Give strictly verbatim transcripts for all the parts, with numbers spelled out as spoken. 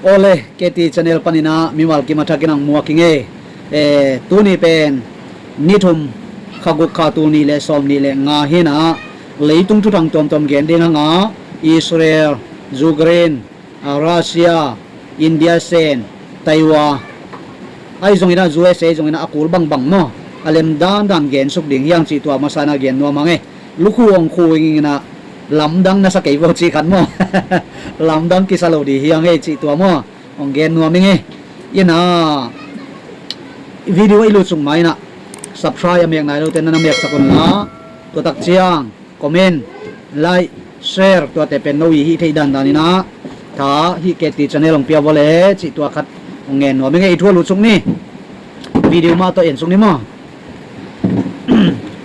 Awle, K T channel paninah mimal kim a thakin ang muak ing ei. Eh, tuni pen ni thum, kha guk, kha tul nih le sawm nih le nga hinah leitung thuthang tuamtuam gen ding hanga Israel, Ukraine, ah, Russia, India sen, Taiwan, ahi zonginah U S A zonginah a kul bangbang maw, a lem dandan gensuk ding hiang cih tua masa inah gen nuam hang ei. Lukhu hong khu inginah lamdang na sa kei vo cih khat maw? Lamdang kisa lo ding hiang ei cih tua maw? Hong gen nuam ing ei. Inah video i lut sung ma inah subscribe a mek nai lote na na meksak unla, tua tak ciang comment, like, share tuate pen no i hih theih dandan inah tha hih K T channel hong pia vawle cih tua khat hong gen nuam ing ei. I thu a lut suk ni. Video mah tawh en suk ni maw?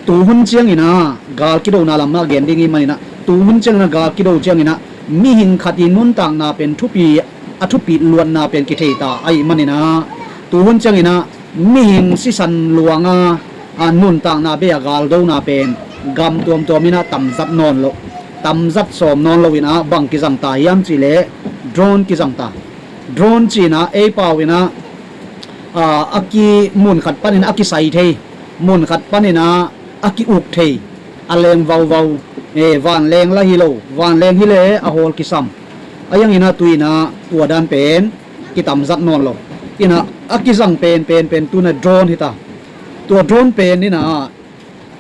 Tuhun cianginah gal kidona lam mah gen ding i maninah, tuhun cianginah gal kido cianginah mihing khat i nuntakna pen thupi, a thupit luatna pen kithei ta ahih maninah, tuhun cianginah mihing sisan luanga, a, nuntakna bei a galdona pen gam tuamtuam inah tamzat nawn lo, tamzat sawm nawn lo inah bang kizang ta hiam cihleh drone kizang ta. Drone cinah ei pau inah, a, a ki mun khat panin a kisai thei, mun khat paninah a ki-uk thei, a leng vauvau, eh, vanleng la hi lo, vanleng hi le a hawl kisam. A ianginah tuinah tua dan pen kitamzat nawn lo. Inah a kizang pen pen pen tunah drone hita. Tua drone pen inah,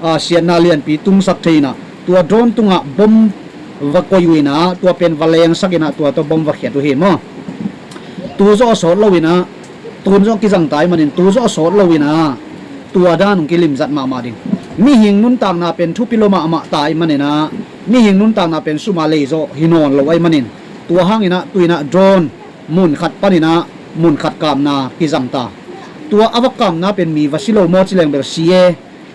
a, siatna lianpi tungsak thei inah tua drone tungah bom va koih uh inah tua pen va lengsak inah tua tawh bom va khiat uh hi maw? Tu zawh a sawt lo inah, tun zawh kizang ta ahih manin tu zawh a sawt lo inah tua dan hong kilimzat mahmah ding. Mihing nuntakna pen thupi lo mahmah ta ahih maninah mihing nuntakna pen sum a lei zawh hi nawn lo ahih manin tua hanginah tuinah drone mun khat paninah mun khat kapna kizang ta. Tua a va kapna pen mi va si lo maw cileng bel si e.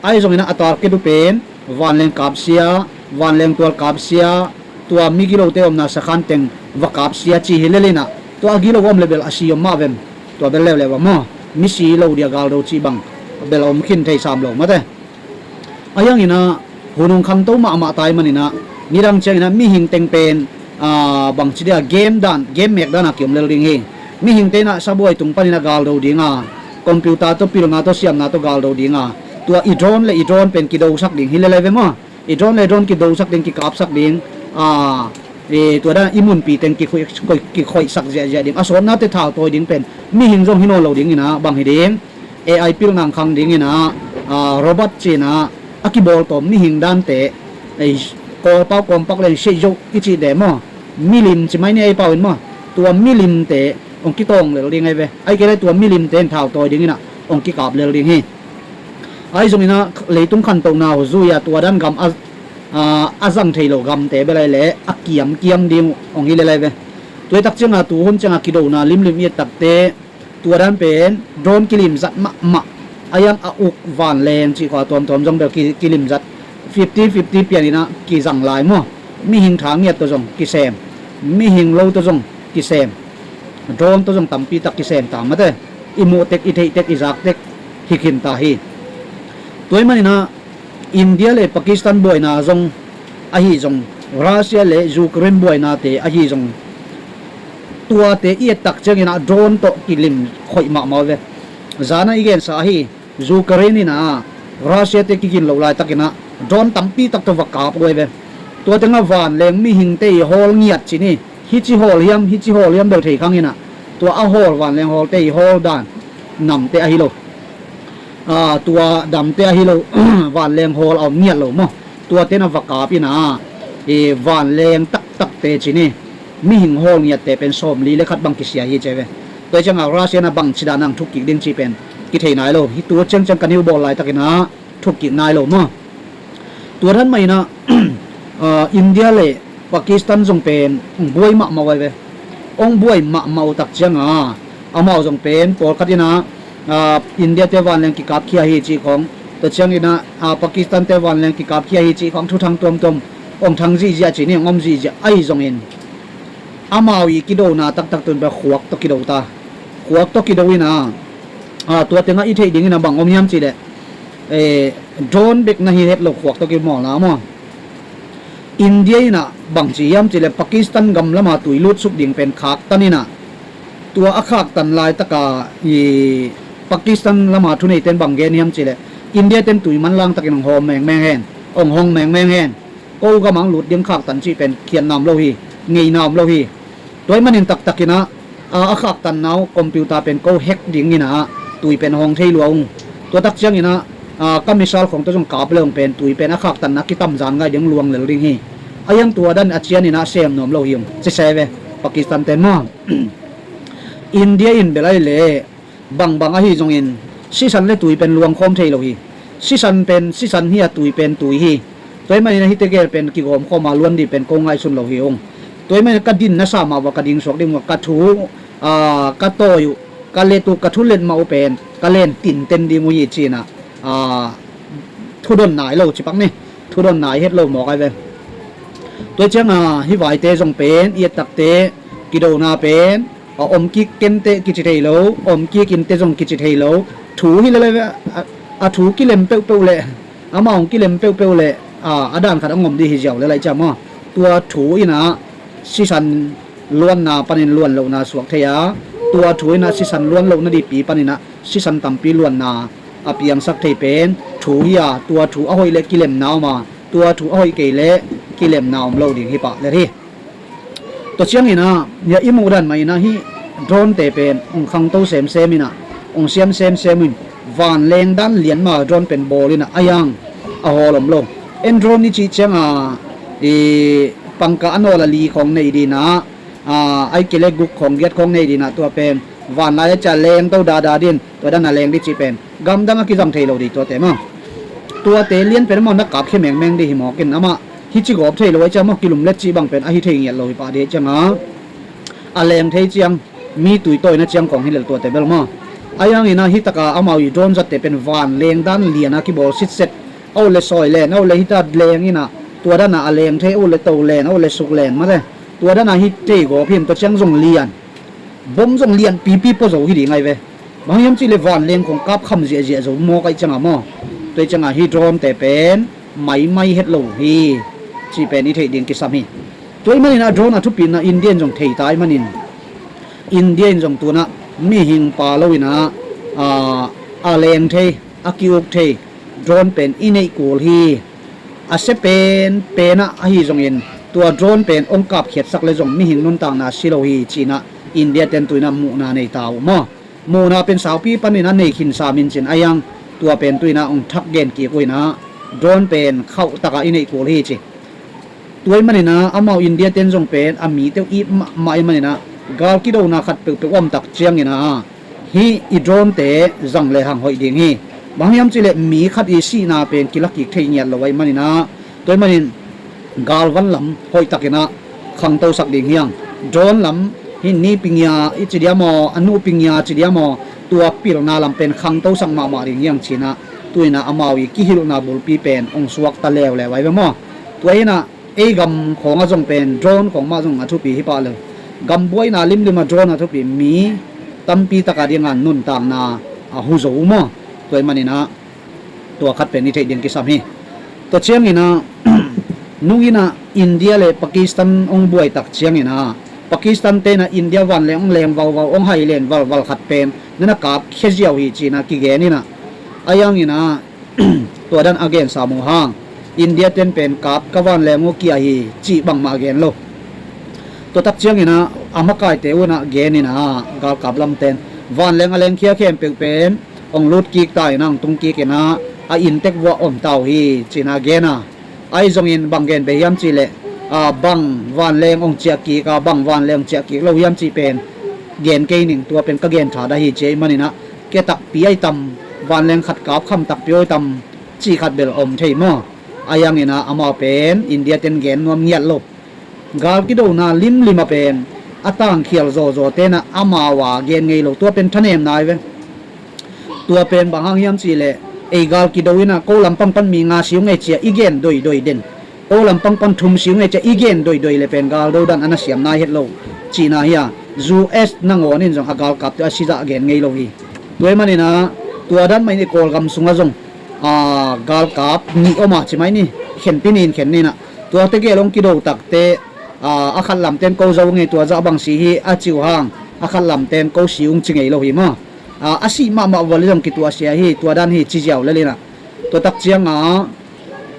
Ahi zonginah a target uh pen vanleng kapsia, vanleng tual kapsia, tua migilote omna sakhan teng va kapsia ci hi lelinah tua a gilo om le bel a si om mah vem? Tua bel leuleu a maw? Mi si lo dia galdo cih bang bel a om khin thei sam lo mate. A ianginah hun hong khangto mahmah ta ahih maninah nidang cianginah mihing teng pen, a, bangci dia game dan, game mek dana kiom lel ding hi. Mihingte inah sabuai tung paninah galdo dinga, computer tawh pilna tawh siamna tawh galdo dinga, tua i drone le i drone pen kidosak ding hi lele ve maw? I drone le drone kidosak ding, kikapsak ding, a, i tua dan i munpi teng kikhoih, kikhoihsak ziahziah ding, a sawtnate thautawi ding pen mihing zong hi nawn lo dinginah bang hi ding? A I pilna khang dinginah, a, robot cinah a kibawltawm mihing dante, ei, Kawlpau kawmpak leng seih zo i cihte maw? Milim ci mai ni ei pau in maw? Tua milimte hong kitawng lel ding ei ve. Ahih kei le tua milimte in thautawi dinginah hong kikap lel ding hi. Ahi zonginah leitung khantohna uh zui-a tua dan gam a, a, a zang thei lo gamte bel ahih leh a kiamkiam ding uh hong hi lel ei ve. Tua i tak cianga tuhun cianga kidona limlim i et takte tua dan pen drone kilimzat mahmah, a iang a uk vanleng cih khua tuamtuam zong bel ki, kilimzat fifty fifty pianinah kizang lai maw? Mihing tha ngiat tawh zong kisem, mihing lo tawh zong kisem, drone tawh zong tampi tak kisem ta mate. I muh tek, i theih tek, i zak tek hi khin ta hi. Tua ahih maninah India le Pakistan buaina zong ahi zong, Russia le Ukraine buainate ahi zong, tuate i et tak cianginah drone tawh kilim khoih mahmah uh ve. Zana i gensa ahi, Ukraine inah Russia te kigin loh laitakinah drone tampi tak tawh va kap uh ei ve. Tua tengah vanleng mihingte i hawl ngiat ci ni, hici hawl hiam, hici hawl hiam bel thei khanginah tua a hawl vanleng hawlte i hawl dan namte ahi lo. A, tua damte ahi lo, vanleng hawl a om ngiat lo maw? Tuate na va kap inah, i vanleng taktakte ci ni, mihing hawl ngiatte pen sawmli le khat bang kisia hi ci ei ve. Tua ciangah Russia na bangci dan ang thukkik ding cih pen kithei nai lo. Hih tu ciangciang ka niu bawl laitakinah thukkik nai lo maw? Tua dan mah inah, a, India le Pakistan zong pen hong buai mahmah uh ei ve. Hong buai mahmah uh tak cianga amau zong pen pawlkhat inah, a, India te vanleng kikapkhia hi cih khawng, tua cianginah, a, Pakistan te vanleng kikapkhia hi cih khawng thuthang tuamtuam hong thang zihziah ci ni, hong om zihziah ahi zongin amau i kidona taktak tun pen khuak tawh kido ta. Khuak tawh kido inah, a, tua tengah i theih dingin a bang om hiam cihleh, eh, drone bek na hi het lo khuak tawh kimawlna maw? India inah bangci hiam cihleh Pakistan gam lama tui lutsuk ding pen khaktan inah, Tua a khaktan laitaka i Pakistan lama thuneiten bang gen hiam cihleh, India ten tui manlang takin hong hawm mengmeng hen, hong hong mengmeng hen. Ko gamah hong lut ding khaktan cih pen khiatna om lo hi, ngeina om lo hi. Tua ahih manin taktakinah a, a khaktanna uh computer pen ko hack dinginah tui pen hawng thei lua ung. Tua tak cianginah a, ka missile khong tawh zong kap le hong pen tui pen a khaktanna kitamzan ngai ding luang lel ding hi. A hiang tua dan a cianinah sem nuam lo hi ung. Ci se ve Pakistan te maw? India in bel ahih leh bangbang ahi zongin sisan le tui pen luangkhawm thei lo hi. Sisan pen sisan hi a, tui pen tui hi. Tua ahih maninah hihte gel pen kigawmkhawm a luan dih pen ko ngaihsun lo hi ung. Tua ahih maninah ka din nasa mah uh a, ka dingsuak ding uh a, ka thu uh, a, ka tawi uh, ka let uh, ka thu let mah uh pen ka len tinten ding uh hi cinah, a, thudon nai lo cipak ni. Thudon nai het lo mawk ai ve. Tua cianga hih vaite zong pen i ettakte kidona pen a, om kik kente kici thei lo, om kik inte zong kici thei lo. Thu hi lele ve, a, a thu kilem peuhpeuh leh, amah hong kilem peuhpeuh leh, a, a dan khat a ngom dih hi ziau le laih ciam maw? Tua thu inah sisan luanna panin luan lohna suak thei a, tua thu inah sisan luan lohna dihpi paninah sisan tampi luanna a piangsak thei pen thu hi a, tua thu a hoih leh kilemna om a, tua thu a hoih kei leh kilemna om lo ding hi pah lel hi. Tua cianginah hia i muh dan mah inah hih drone te pen hong khangto semsem inah, hong siam semsem in, vanleng dan lian mah drone pen bawl inah a hiang a hawl om lo. En drone i cih cianga i pangkah a nawl a li khawng nei dinah, a, ai kile guk khawng giat khawng nei dinah tua pen vanlai a cia lengto dada din, tua dana leng dih cih pen gamdang a kizang thei lo dih tuate maw? Tuate lian pen amah na kapkhia mengmeng dih hi mawkin amah hih ci gawp thei lo ai ciang maw, kilumlet cih bang pen ahi thei ngiat lo hi pah dih ai cianga a leng thei ciang mi tui tawina ciang khawng hi lel tuate bel maw? A hianginah hih taka amau i drone zatte pen vanleng dan liana kibawl sitset. A uh le sawi len, a uh le hita leng inah tua dana a leng thei, a uh le to len, a uh le suk len mate. Tua dana hi thei gawp hi, tua ciang zong lian, bom zong lian pipi pua zo hi ding ai ve. Bang hiam cihleh vanleng khong kap kham ziahziah zo mawk ai cianga maw? Tua cianga hi drone te pen maimai het lo hi cih pen i theih ding kisam hi. Tua ahih maninah drone a thupina India in zong thei ta ahih manin India in zong tunah mihing pa lo inah, a, a leng thei, a ki-uk thei drone pen i neih kul hi. A sia pen penah ahi zongin tua drone pen hong kapkhiatsak le zong mihing nuntakna si lo hi cinah India ten tuinah muhna nei ta uh maw? Muhna pen saupi panin a nei khinsa mincin a hiang tua pen tuinah hong thak gen kik uh inah drone pen khauh takah i neih kul hi ci. Tua ahih maninah amau India ten zong pen a mite uh it mahmah ahih maninah gal kidona khat peuhpeuh a om tak cianginah hih i drone te zang le hang hoih ding hi. Bang hiam cihleh mi khat i sihna pen kila kik thei ngiat lo ahih maninah, tua ahih manin galvan lam hoih takinah khangtosak ding hiang. Drone lam hih ni pingia i ci dia maw, a nu pingia ci dia maw, tua pilna lam pen khangtosak mahmah ding hiang cinah tuinah amau i kihilhna bulpi pen hong suakta leuleu ai ve maw? Tua hinah ei gam khawngah zong pen drone khawng mah zong a thupi hi pah lo. Gam buaina limlim a drone a thupi, mi tampi taka dinga nuntakna a hu zo uh maw? Tua ahih maninah tua khat pen i theih ding kisam hi. Tua cianginah nunginah India le Pakistan hong buai tak cianginah Pakistan tenah India vanleng hong leng vauvau, hong hai len valval khat pen nana kapkhia ziau hi cinah kigen inah a hianginah tua dan a gensa mu hang India ten pen kap ka vanleng uh kia hi cih bangmah a gen lo. Tua tak cianginah a makaite unah geninah galkap lamten vanleng a lengkhia khempeuh pen hong lut kik ta inah hong tung kik inah a inntek vuah om ta uh hi cinah gen a. Ahi zongin bang gen beh hiam cihleh, a, bang vanleng hong ciah kik a, bang vanleng hong ciah kik lo hiam cih pen gen kei ning, tua pen ka gen tha dah hi ci ahih maninah kia takpi ahi tam, vanleng khat kap kham takpi ahi tam cih khat bel om thei maw? A hianginah amau pen India ten gen nuam ngiat lo. Gal kidona limlim a pen a tangkhial zawzaw tenah amau a gen ngei lo, tua pen thanemna ai ve. Tua pen bang hang hiam cihleh ei gal kido inah ko lampang pan mi nga si ung ei cia i gen doidoi den. Ko lampang pan thum si ung ei cia i gen doidoi le pen galdo dan a na siam nai het lo cihna hi a. U S nangawn in zong a galkapte a sizah gen ngei lo hi. Tua ahih maninah tua dan mah in i Kawlgam sungah zong, a, galkap nih om a ci mai ni, khenpi nih in khen ninah tuate gel hong kido takte, a, a khat lamten ko zo ngei tua zah bang si hi a ci uh hang, A khat lamten ko si ung ci ngei lo hi maw. A, a sih mahmah vua le zong kituahsia hi, tua dan hi ci ziau le linah. Tua tak cianga,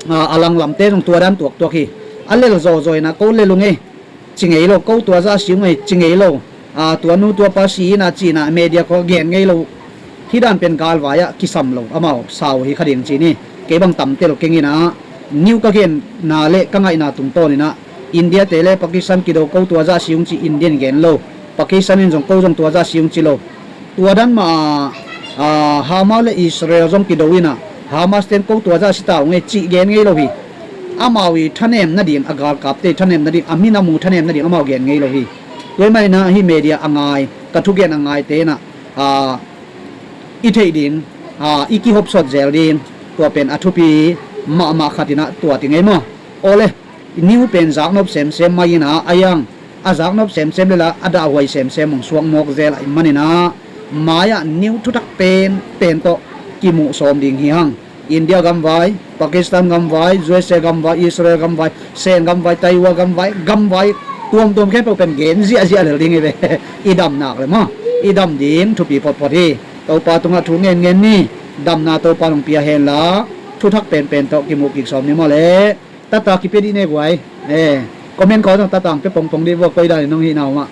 a, a lang lamte zong tua dan tuaktuak hi. A lel zawzaw inah ko lel ung ei ci ngei lo, ko tua zah si ung ei ci ngei lo. A, tua nu tua pa si inah ci inah media khawng gen ngei lo. Hih dan pen galvai ah kisam lo, amau sau hi kha ding ci ni. Kei bang tamtel keng inah, niu ka genna le ka ngaihna tungtawn inah, India te le Pakistan kido ko tua zah si ung ci India in gen lo. Pakistan in zong ko zong tua zah si ung ci lo. Tua dan mah a, Hamas le Israel zong kido inah, Hamas ten ko tua zah si ta ung e cih gen ngei lo hi. Amau i thanem nading, a galkapte i thanem nading, a minam uh thanem nading amau gen ngei lo hi. Tua ahih manin ah hih media a ngai, ka thugen a ngaite inah, a, i theih ding, a, i kihopsot zel ding, tua pen a thupi mahmah khat inah tua ti ngei maw. Awle, niu pen zaknop semsem mai inah a yang, a zaknop semsem le la a dahhuai semsem hong suak mawk zel ahih manin ah, mai-ah niu thutak penpen tawh kimuh sawm ding hi hang. India gamvai, Pakistan gamvai, U S A gamvai, Israel gamvai, Sen gamvai, Taiwan gamvai, gamvai tuamtuam khempeuh pen gen ziahziah lel ding hi ve. I dam nak le maw, i dam ding thupi photphot hi. Topa tungah thu ngenngen ni. Damna Topa in hong pia henla, thuthak penpen tawh kimuh kik sawm ni maw le. Tata kipia dih ne guai. Eh, comment khawng zong tata hong pia pongpong dih vua, koi dan in hong hih na uh mah.